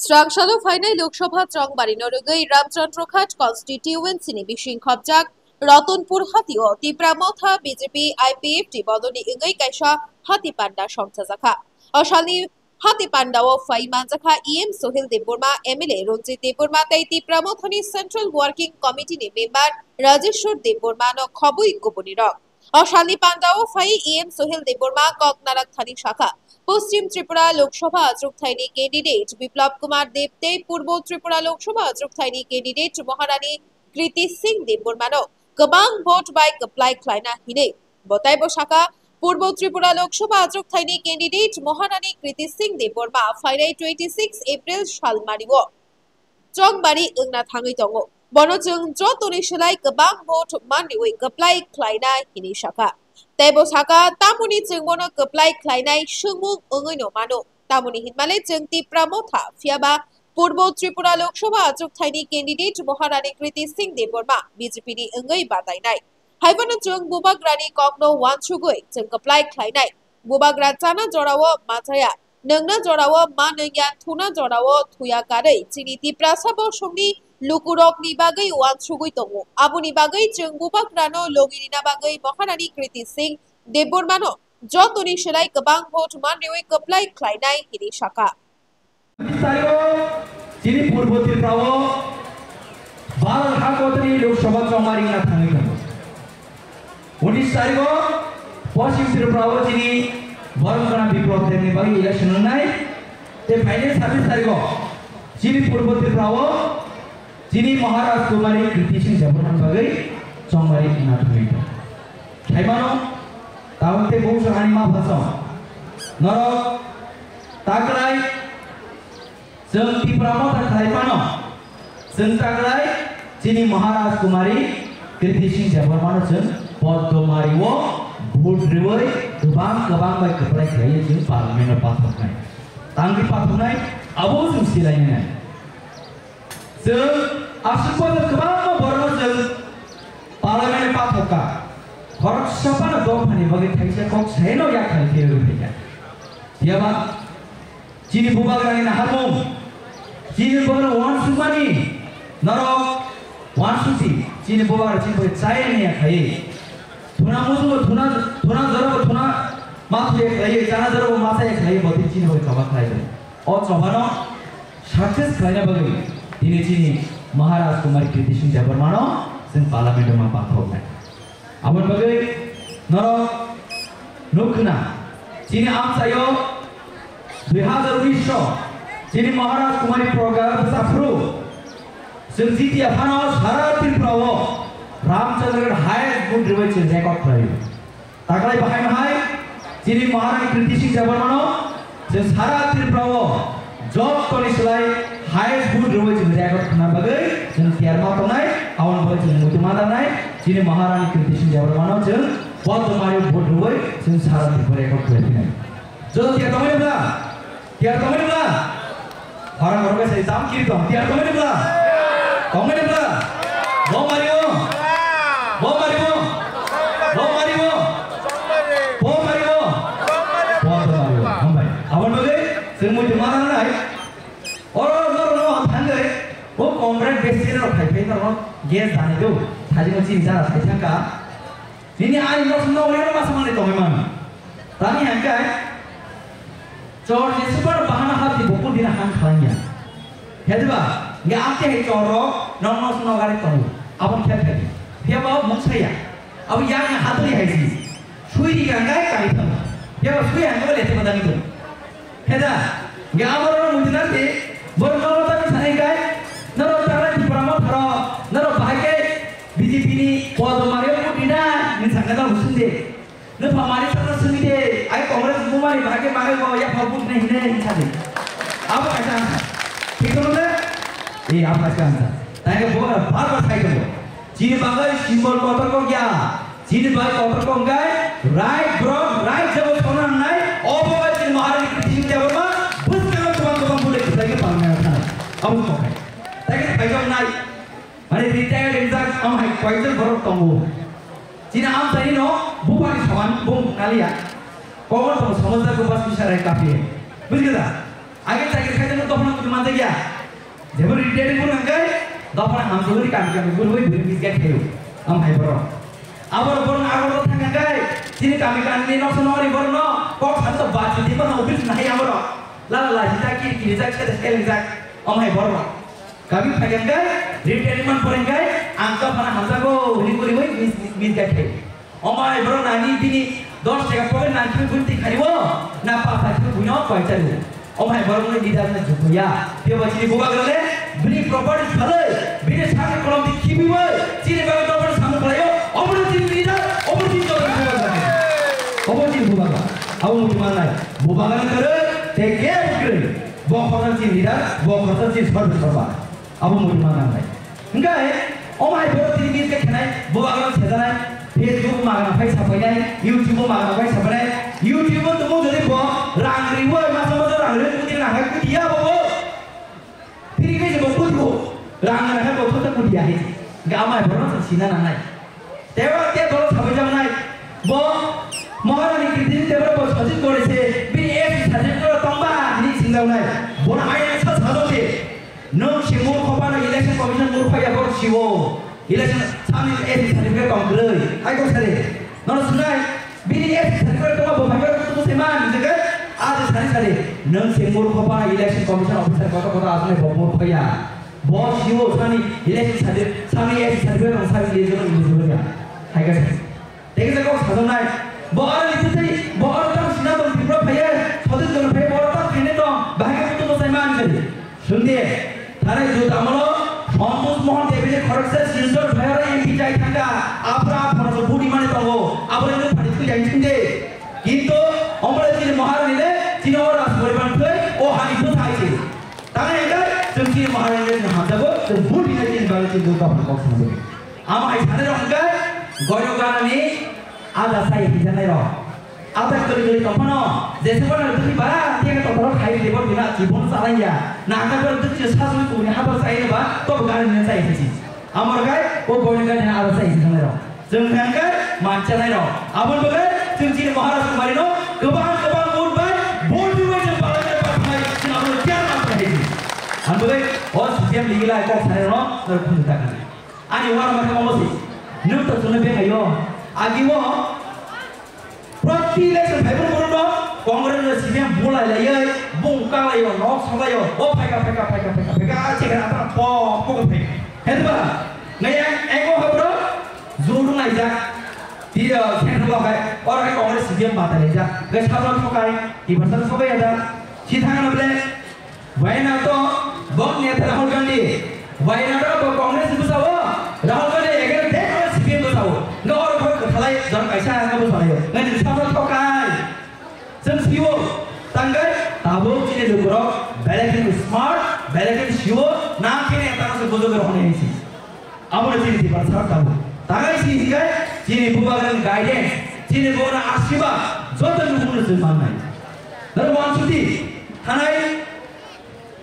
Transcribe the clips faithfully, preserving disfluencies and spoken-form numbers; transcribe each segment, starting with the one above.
Srangsalo phainai Lok Sabha chongbari no rwgwi Ramchandra Ghat constituency ni bising khopjak Ratanpur hatio Tipra Motha B J P I P F T bodolni wngwi kaisa hati panda songchajakha. O salni hati pandao phai manjakha E M Sohil Debbarma, M L A Ranjit Debbarma tei Tipra Mothani Central Working Committee ni member Rajeshwar Debbarma no khobwi kubunirok. O salni pandao phai E M Sohil Debbarma kok narak thani sakha. Poschim Tripura Lok Sabha achukthai ni candidate Biplab Kumar Deb tei Purbo Tripura Lok Sabha achukthai ni candidate Maharani Kriti Singh Debbarma no kwbang vote bai kwplai khlaina hinwi. Bo taibo sakha, Purbo Tripura Lok Sabha achukthai ni candidate Maharani Kriti Singh Debbarma phainai twenty six April salmari o chongbari wngna thangwi tongo. Bono chwng jotoni slai kwbang vote manriwi kwplai khlaina hinwi sakha. Tei bo sakha, tamoni chwng bono kwplai khlainai swngmung wngwino mano. Tamoni hinmale chwng Tipra Motha, phiyaba Purbo Tripura Lok Sabha achukthai ni candidate Maharani Kriti Singh Debbarma B J P ni wngwi batainai. Haiphano chwng Bubagrani kokno uansugwi chwng kwplai khlainai. Bubagra chana jorao ma chaya, nwngna jorao ma nwngya, thuna jorao thuya karwi chini Tiprasa bosongni lukurokni bagwi uansugwi tongo. Aboni bagwi chwng Bubagrano logi rina bagwi Maharani Kriti Singh Debbarmano jotoni slai kwbang vote manriwi kwplai khlainai hinwi sakha. Tarigo chini Purbo Tripura o Bharat hakotri Lok Sabha chongmari wngna thangwi tongo. Unis tarigo Poschim Tripura o chini Borom Gana Biplab Deb ni bagwi election wngnai. Tei phainai sabis tarigo chini Purbo Tripura o chini Maharaj Kumari Kriti Singh Debbarma bagwi chongmari wngna thangwi tongo. Khaimano, tabuk tei bungsa ani ma phaso. Norok taklai, chwng Tipra Motha khlai phano, chwng taklai chini Maharaj Kumari Kriti Singh Debbarmano chwng Poddomari o vote rwui kwbang kwbang bai kwplai khlaiwi chwng parliament o pathoknai. Tangwi pathoknai, abo chwng silainai. Chwng aswk bochor kwbangma borokno chwng parliament o pathokha. Khoroksa phano dophani bagwi thaisa kok saino yakhani phiyogwi phaikha. Phiyaba chini Bubagrani naharmung, chini bono uansukmani norok uansukdi, chini Bubagra chini bai chaya naiya khaiwi. Thuna musugo thuna, thuna jorabo thuna mathuya khlaiwi, chana jorabo machaya khlaiwi, botwi chini bai choba khlai tongo. O chobano success khlaina bagwi tini chini Maharaj Kumar Kriti Singh Debbarmano chwng parliament o ma pathoknai. Aboni bagwi norok nukkha na, chini amchaio dui hazar unis o chini Maharaj Kumari program bwsa phuru chwng jitiya phano sara Tripura o Ramchandra highest vote rwui chwng record khlaio. Taklai bahai no hai chini Maharani Kriti Singh Debbarmano chwng sara Tripura o jotoni slai highest vote rwui chwng record khna bagwi chwng tiyar ma tongnai, aboni bagwi chwng muitu ma dangnai, chini Maharani Kriti Singh Debbarmano chwng Poddomari vote rwui chwng sara Tripura record khlai phinai. Joto tiyar tongmani bla? Tiyar tongmani bla? Khorang khorok sai jam kiri tong. Tiyar tongmani bla? Tongmani bla? Bo mario? Bo mario? Bo mario? Bo mario? Bo to mario. Hambai. Aboni bagwi chwng muitu ma nangnai. Oro norok no thangwi bo comrade besi rok khai phai norok gas dani do. Thajima chini jara sai thangka. Nini ani nok sumno uri no masa mani tongwi mano. Tani hangkai chor je super bahana hati bokun dina hang khalangya. Hediba nge amte he chor ro nok nok sumno gari tongo. Abon khe khe. Dia ba mung saya. Abu yang yang hatri hai si. Sui di hangkai kai thang. Dia ba sui hangkai le te madani to. Heda nge amoro no mujina te. Bor no no tani sanai kai. Noro tara di pramo tharo. Noro bahai kai. B J P ni Poddomari o dina ni sangkana musunde. Nupha mari sakno simi de, ai Congress bumari bahai khe mangai bo yapha vote nai hinai hinsa de. Abo kaisa ansa. Thik tono de? E, abo kaisa ansa. Tai bo bar bar sai tono. Chini bagai symbol kotor ko kya? Chini bai kotor ko gai, right block, right jabo sono nai, obo bai chini Maharani Kriti Singh Debbarma, bus kano tubang tubang bule kitai ke palmai thana. Abo ko kai. Tai ke pai jong nai. Mane retired in charge ang hai koijon borok tongo. Chini amchaini no bupani soman bung naliya. Kokon tong somajda ko bas bisa rai kapiye. Bujikha da? Age chakri khaide no dophano Manjak ya. Jebo retired wng hwnkhe dophano hamsugwi kami kami gurwi bini biscuit khaio. Am hai borok. Abo borok agor thang hwnkhe chini kami kami ni noksa nokni borokno kok sa to bachidi ma office nahai aborok. Lala lajijak, kiri kirijak, sede selengjak. Am hai borok. Kami phai hwnkhe retired man pore hwnkhe ang dophano hamjago hwnwi gurwi bis-, biscuit khaio. Omo hai borok nani bini dos taka pocket nangkhe buini twi khani o, na paanch taka buino koi chari o. Omo hai borok ni leader na jukuya. Phiya ba chini bubagra le bini property khalai, bini sakni kolom di khibi bai, chini bagwi dophano samung khlai o. Omo ni chini leader, omo chini dophano bubagra. Omo chini bubagra. Abo muti manai. Bubagra kare, te ke kare. Bo khorsa chini leader, bo khorsa chini sarbe sarba. Abo muitu ma nangnai. Hingkai, omo hai borok tini bini khe khenai, bo agro sejanai, Facebook magana phai sapainai, YouTube magana phai sapainai, YouTube o tumo jodi bo rang riwi, masa masa rang riwi, kuti rang hai kuti ya bo bo. Phiri khe bo kuti bo, rang rang hai bo thota kuti ya hai. Hingkai omo hai borok no sina nangnai. Teibo te dolo sabai jaknai. Bo Maharani Kirti Debra bo sajit gore se bini S C certificate tongba hini singjaknai. Bono ayang sa sajok se. Nwng se murkho phano election commission murkho ya borok siwo. Election sami S C certificate tong kwrwi. Ai kok sare. Nono sunai. Bini S C certificate tongba bo phai borok tu se man jege. Aje sari sari. Nwng se murkho phano election commission officer koto koto asonai bo murkho ya. Bo siwo sani election sadi, sani election sadi bai rong sani election election ya. Hai ka sani. Tege sa kok sajaknai. Bo aro ni tei, bo aro tam sina tong Tripura phaiye, Chhattisgarh phaiye, bo aro tam khaine tong, bahai ka kutung sai man sadi. Sunde, thare jut amolo, Santosh Mohan Debini khoroksa Silchar phaiye aro M P jai thangka, apra apra so budi mane tongo, abore no phadi thui jai sunde. Kintu, omole chini Maharani le, chini o Raj Poriban thai, o hani bwthai se. Tang hingkhe chwng chini Maharani le chwng hamjago, chwng bul hingkhe chini bagwi chini bwrwi dophani kok swnamjagwi. Amo hai sanai rok hingkhe goiro ganani ada sai hijanai rok. Ada kwrwi kwrwi tongphano, jese phano bwrwi ba, tei khe tongthok khai rwdi bo bina chibon chalai ya. Na hingkhe borok dwkchi sajagwi kubuni habar chai rwba, tobo ganani chai hinsi. Amor gai, o goino gai thani aro sai hinwi thangnai rok. Chwng thang khe mancha nai rok. Aboni bagwi chwng chini Maharaj Kumari no kwbang kwbang vote bai, vote rwbai chwng palai nai pathai, chwng abono tiar ma pathai di. Ang bagwi o C P M ligi lai kok sanai rok, norok khum ta khan. Ani wara ma kamo si. Nwng to chwngno beng ayo. Agi o Proti election phaibo borok no Congress no C P M bulai laiwi bung kalaio, nok salaio, o phaika, phaika, phaika, phaika, phaika, a chekra ata po, po, po, phaika. Hedi ba, ngai ang, ang o habro, juru naijak, tiro, central o hai, oro hai Congress C P M bata laijak, ngai sabra thokai, tiprasa thokai ada, si thangna ble, Wayanad o bo neta Rahul Gandhi. Wayanad o bo Congress bwsao. Rahul Gandhi against de Congress C P M bwsao. Nga oro khoi kwthalai jon kaisa nga bwsao. Nga ni sabra thokai. Chwng siwo. Tangkai tabuk chini lukurok belai khe smart, belai khe siwo. Nang khe neta se bujok rok hwnwi si. Abo no chini Tiprasa tabuk. Tangai si hikai chini bubagrani guidance, chini bubagrani asirwad joto nukung no chwng mannai. Nang wansukdi thanai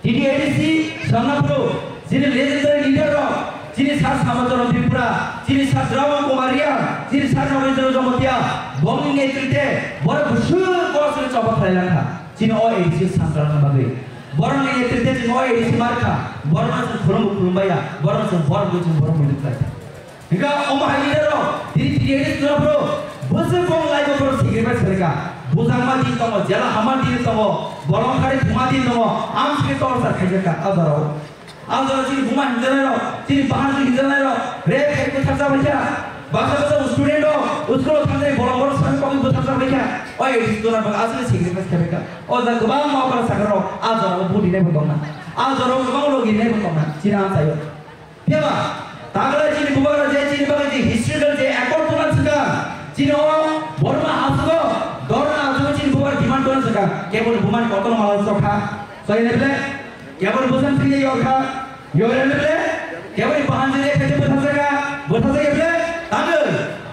T T A D C Sonapur, chini legendary leader rok, chini Sir Samacharan Tripura, chini Sir Drawan Kumar Reang, chini Sir Nagendra Jamatia, bongni netrite, borok bwswk kosni choba khlai langkha, chini o A D C sankrana bagwi. Borokni netrite chini o A D C markha, borokno chwng khulumbo khulumbaiya, borokno chwng borok bai chwng borok bai khlai. Hingkha omo hai leader rok, tini T T A D C rok, bwswk bong lai bo borok sacrifice khlaikha. Bujangma din tongo, jela hama din tongo, bolong khari thuma din tongo, amsike torsa khaijakha, a jorao. A jorao chini buma hinjanai rok, chini bahanjwi hinjanai rok, rape khai bwthar jabaikha. Baksa baksa student rok, school o thangnai bolong borok sami kogwi bwthar jabaikha. O A D C dona bwkha aswk sacrifice khaibaikha. O jaga kwbangma opera sakha rok, a jorao budi nai bo tongna. A jorao kwbang logi nai bo tongna, chini amchaio. Phiya ba, tagra chini bubagra je chini bagwi je historical je accord tongna swkang, chini o Borma hasteo dhorna achugwi chini bubagra demand tongna swkang, kebo ni bumani kotorma mala sokha, soi ne ble, kebo ni bwsang thwi yorkha, yore ne ble, kebo ni bahan je khaite bwtha saka, bwtha saka ble, tangwi.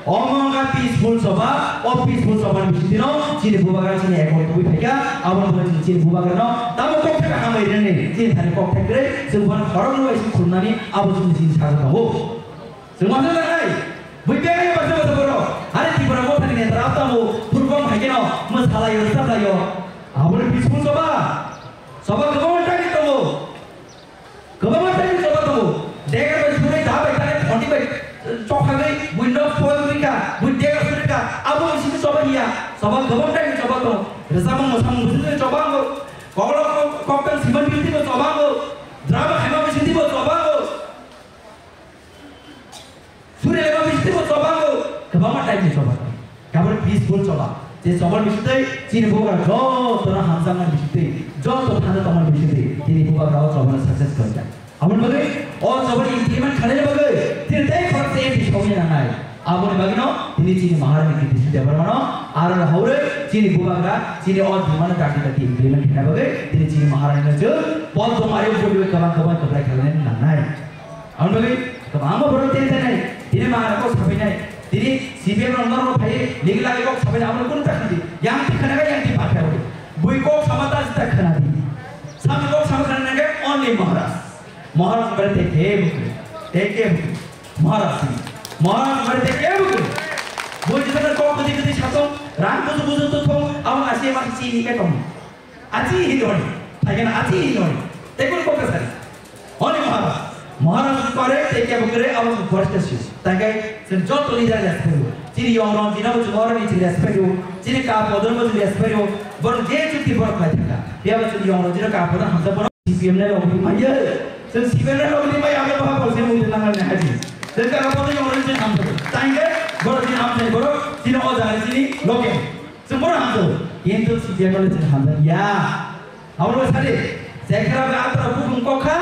Omo wngkha peaceful soba, o peaceful soba ni bisingtwi no chini bubagra chini ekor tubui phaikha, abo no chini, chini bubagra no tamo kok theka hambai rwnani, chini thani kok thek kwrwi, chwng bono khoroknwi bai se khulumnani abo chini, chini sago tongo. Chwng masa nangnai, bui bega ya basa basa borok, are Tripura Motha ni netra tamo, phurkong hai khe no mwsalaio, rwchaphlaio, abo no peaceful soba. Soba kwbangma tangwi tongo, Koktang siman bising twi bo chobango, drama khaima bising twi bo chobango, suri lema bising twi bo chobango, kwbangma type ni choba. Kabur peaceful choba. Je choba bising twi chini bubagra joto no hamjakma bising twi, joto thana tongma bising twi, chini bubagra o choba no success khaijak. Aboni bagwi o choba implement khlaina bagwi tini tei khoroksa M P songni nangnai. Aboni bagwino tini chini Maharani Kirti Singh Debbarmano aro haure chini bubagra chini o dimano dati dati implement khlaina bagwi tini chini Maharani no je bol tongmari bujui kabang kabang kabrai khlaina nangnai. Aboni bagwi kwbangma borok tentai nai, tini Maharani kok sabainai, tini C P M rok norok phai ligi lagi kok sabainai, aboni kunu ta khnadi, yang ti khnaga yang ti pa khe. Bui kok sama ta jita khnadi. Sami kok sama khnadi nangkhe only Maharaj. Maharaj bare te ke bukre, te ke bukre. Maharaj sini. Maharaj bare te ke bukre. Bo jisana kok kati kati sato, rang buzu buzu to thong, awang asi ma si ni ke tong. Achi hi doi. Thaigen achi hi doi. Te kun kok sari. Oni Maharaj. Maharaj bare te ke bukre, awang kok sari. Thaigen sen jot leader ya sari. Chini yong rong jina buzu orang ni chini respect yo. Chini ka podon buzu respect yo. Bor je chuti bor khai thaka. Dia buzu yong rong jina ka podon hamsa bor. C P M nai rok ni maya. Sen C P M nai rok ni maya, abo baha ko sen mungkin nangan nai haji. Sen ka apa tu yang orang sen hamsa. Tangke, borok ni hamsa, borok, sini o jaga sini, loke. Sen borok hamsa. Kintu C P M nai sen hamsa. Ya. Abo lo sari. Sekra be atra bukung kokha,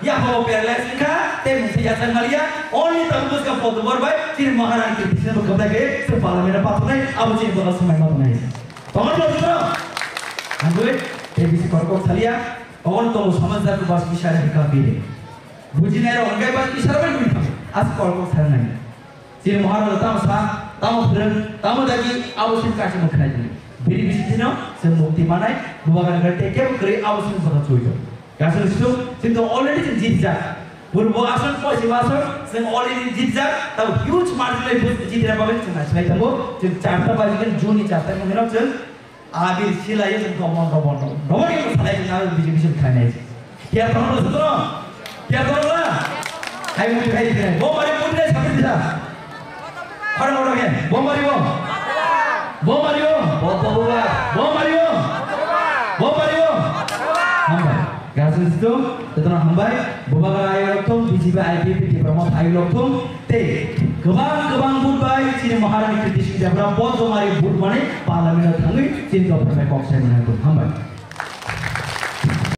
ya ho paralyze kha, te mungsi ya sang malia, only tabu bus ka pot bor bai, sini Maharani Kirti Singh bo khabda ke, sen parliament patunai, abo sini baka sumai matunai. Tongon lo sutro. Andui, te bisi kor kok salia, Ogon tongo samajdak bas bisar hika bire. Bujinai rok hingkai bas bisar bai bui thang. As kol kok thang nai. Chini Maharaj tamo sa, tamo phwrwng, tamo dagi abo sin kaisa mo khnai di. Biri bisi dino se mukti manai, bubagra gare teke bwkrwi abo sin bwkha chui do. Kaisa situ, sin to already sin jit jak. Purbo ason, pochim ason, sin already jit jak. Tamo huge margin lai bus jit ra babai sin naisai tamo. Sin charta baji kan June ni charta kan hino sin Abir silai jeng domon domon domon domon yang salai jeng abir bijik bijik khainai. Kiya tong lo sutro? Kiya tong lo? Hai mui hai khainai. Bo mari mui dai sabit bisa. Khara khara khe. Bo mari bo. Bo mari bo. Bo bo bo ba. Bo mari bo. Bo mari bo. Hambai. Gasu situ, tetona hambai. Bubagra ayo lokthum, B J P I P P Tipra Motha ayo lokthum. Tei kwbang kwbang vote bai chini Maharani Kirti Singh Debra bo jomari vote mani parliament o thangwi chini dophani bai kok sai mani. Hambai.